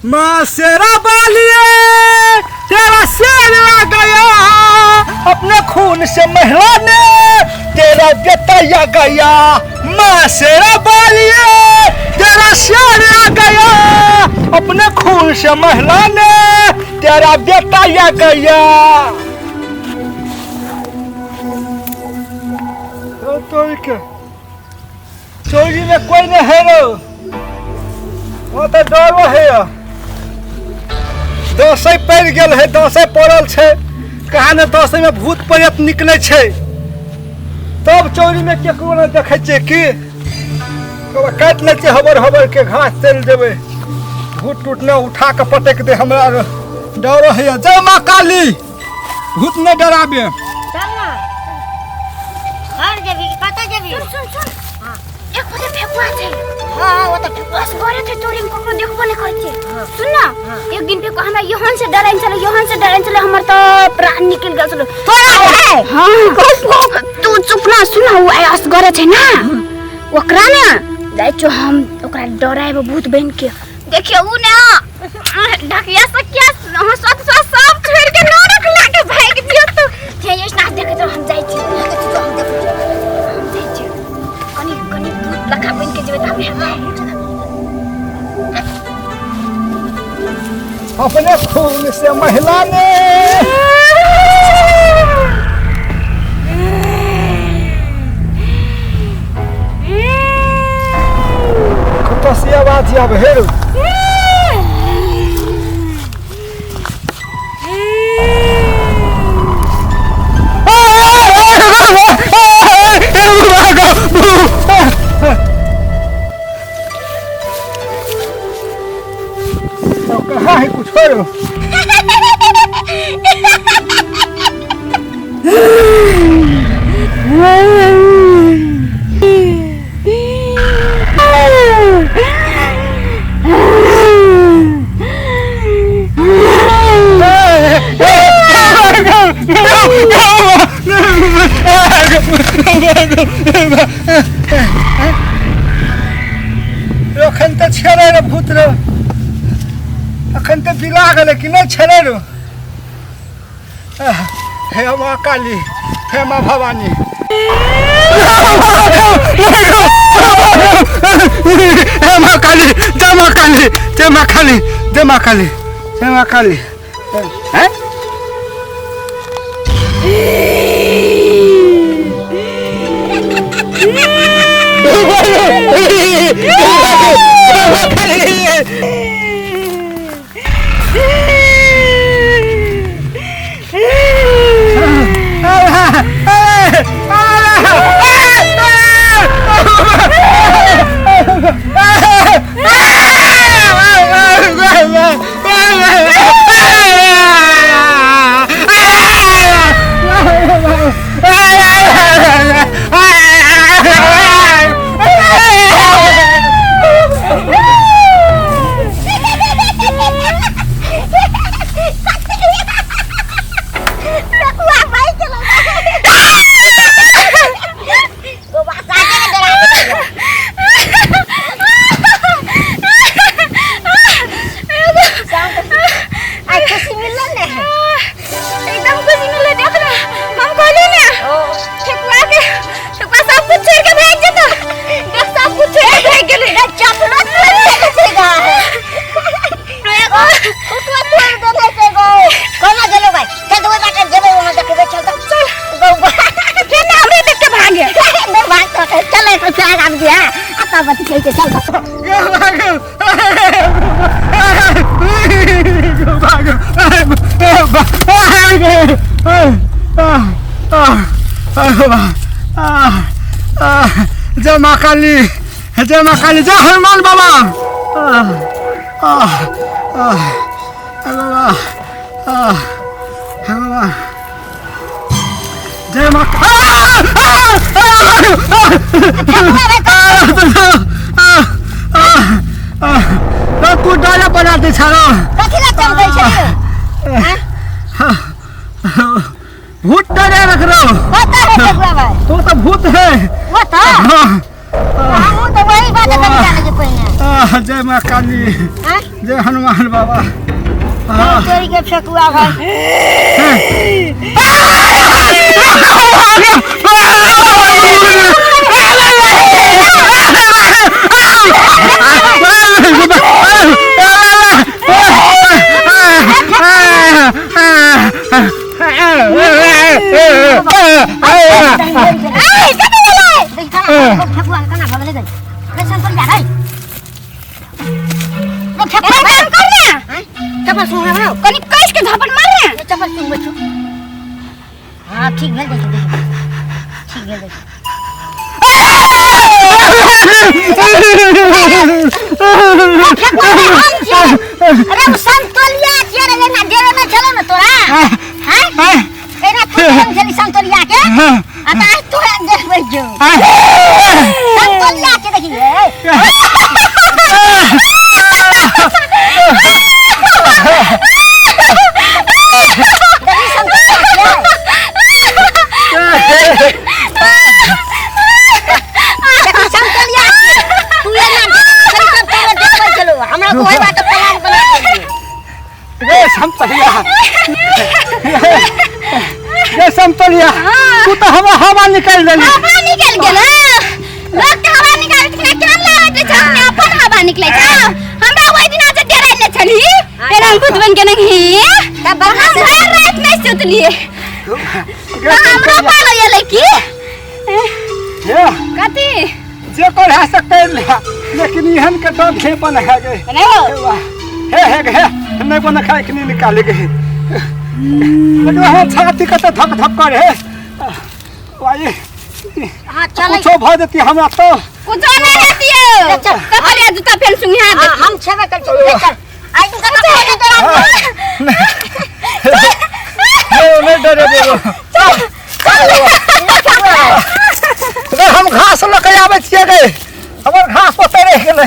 माँ शेरा बालिए तेरा शेर आ गया, अपने खून से महिला ने तेरा बेटा गया। माँ शेरा बालिए तेरा शेर आ गया, अपने खून से महिला ने तेरा बेटा आ गया। तो के चोरी में कोई नहीं है रो, वो तो डर है। दसै पड़ि गेल है, दसै पड़ल छै, कहाँ ने दसै में भूत प्रेत निकलै छै। तब चोरी में केकरो नहि देखै छियै की काटि लै छियै हबर हबर के घास, चलि जेबै। भूत टूट ने उठा कऽ पटकि दे, हमरा डर होइए। जय माँ काली, भूत नहि डराबे। चल ना, घर जेबी कि कतऽ जेबी? सुन सुन सुन, एक गोटे फेकुआ छै। हाँ, वो तो फेकुआ। बस घरे छै, चोरी में ककरो देखबो नहि करै छै। सुन ना, एक दिन फेकुआ हमरा योहन से डराइन छलै, योहन से डराइन छलै, हमर तऽ प्राण निकलि गेल छलै। तोरा है? हाँ, तू चुप ना। सुन ना, ओ आइ असगरे छै ना, ओकरा ने जाइ छियौ हम ओकरा डराएब भूत बनि के। देखियौ उ ने ढकिया सकिया हंसत सब सब छोड़ के नरक लाके भागि दियौ। तो हे ऐसना देखैत रह, हम जाइ छी, हम देखै छी, हम जाइ छी। कनि कनि भूत लखा बनि के जेबै तऽ हमरा अपने खून से महिला ने कतऽ से आवाज आब हे रौ? तो कहाँ है कुछ हो? एखन तऽ छेलै रे भूत रे, एखन तऽ बिला गेलै कि नहि छेलै रे। हे माँ काली, हे माँ भवानी, हे माँ काली, जय माँ काली, जय माँ काली, जय माँ काली, जय माँ काली। हैं? फेकुआ भागि गेलौ। ओ बासा के ने डरा देलकै। आइ खुशी मिलल ने? एकदम खुशी मिललै। देख ने, हम कहली ने ठेकुआ के, ठेकुआ सब कुछ छोड़ के भागि जेतौ। देख, सब कुछ छोड़ के भागि गेलै। चपलो तोड़ि देने छै गा। एगो खुटुआ तोड़ि देने छै गो। कोना गेलो भाई? चल तऽ ओहि बाटे जेबै, वहाँ देखबै। चल तऽ, चल गौ। फेर ने हमरे देख के भागे। नहि भाग तऽ चल, एक फिर आबि गया आ तब बती छै। चल तऽ। जय माँ काली, जय माँ काली, जय हनुमान बाबा। बाबा, जय माँ। तू डरा बना दे छाड़ो। कथी ला चमकै छै? भूत डरे रख रहो। कतऽ है ठेकुआ भाई? तो तो भूत है। वो तो हाँ। हमहूँ तऽ वही बात कनी जाने के पहिने। आह, जय माँ काली। हाँ? जय हनुमान बाबा। आह। तोरी के फेकुआ भाई। ए कथी भेलै? देख केना फेकुआ केना भऽ गेलै गई। रे संतोलिया रे। रे फेकुआ। अरे काम कर ना। चप्पल सुन रहा। कनी कस के झापट मार ना। चप्पल सुन बच्चू। हाँ ठीक भेल देखियो, ठीक भेल देखियो। अरे ओ संतोलिया छियै रे, एना डेरे नहि छलौ ने तोरा? हैं? एना तू डेरे छली संतोलिया के? आ तऽ आइ तोरा देखबै छौ। संतोलिया के देखी ए। देखी संतोलिया के। देखी संतोलिया के। तू एना डेरे नहि छली तब तोरा देखबै छलौ। हमरा ओहि बात प्लान बना देलियै। रे संतोलिया, रे संतोलिया, तू तो हवा हवा निकाल देली। हवा निकल गेल। लोग के हवा निकाल के केहन लागैत छै? अपने अपन हवा निकलै छै। हमरा ओहि दिना जे डराइ ने छली, एना भूत बन के नहीं तब बढ़िआँ हम से भरि राति नहि सुतलियै। रे तऽ हमरो संतोलिया, पालो एलै की? हे, कथी? जे कर है से कर ले, लेकिन एहन के डर नहीं बन है गे। नहीं हो। हे हे हे, नहीं बन खाए के नहीं निकाले गे, लेकिन हम छाती कते धक धक करे हे भाई। हाँ चलै। कुछो भऽ जेती हमरा तो। कुछो नहि हेतियौ। चल। कपड़े जूता फेर सुंघा हाँ देती। हम छेबे कर चल चल। आई तू कना फोन तोरा। नहीं नहीं डरे बोलो। रे हम घास लऽ के आबै छियै गे, हमर घास ओतऽ रहि गेलै।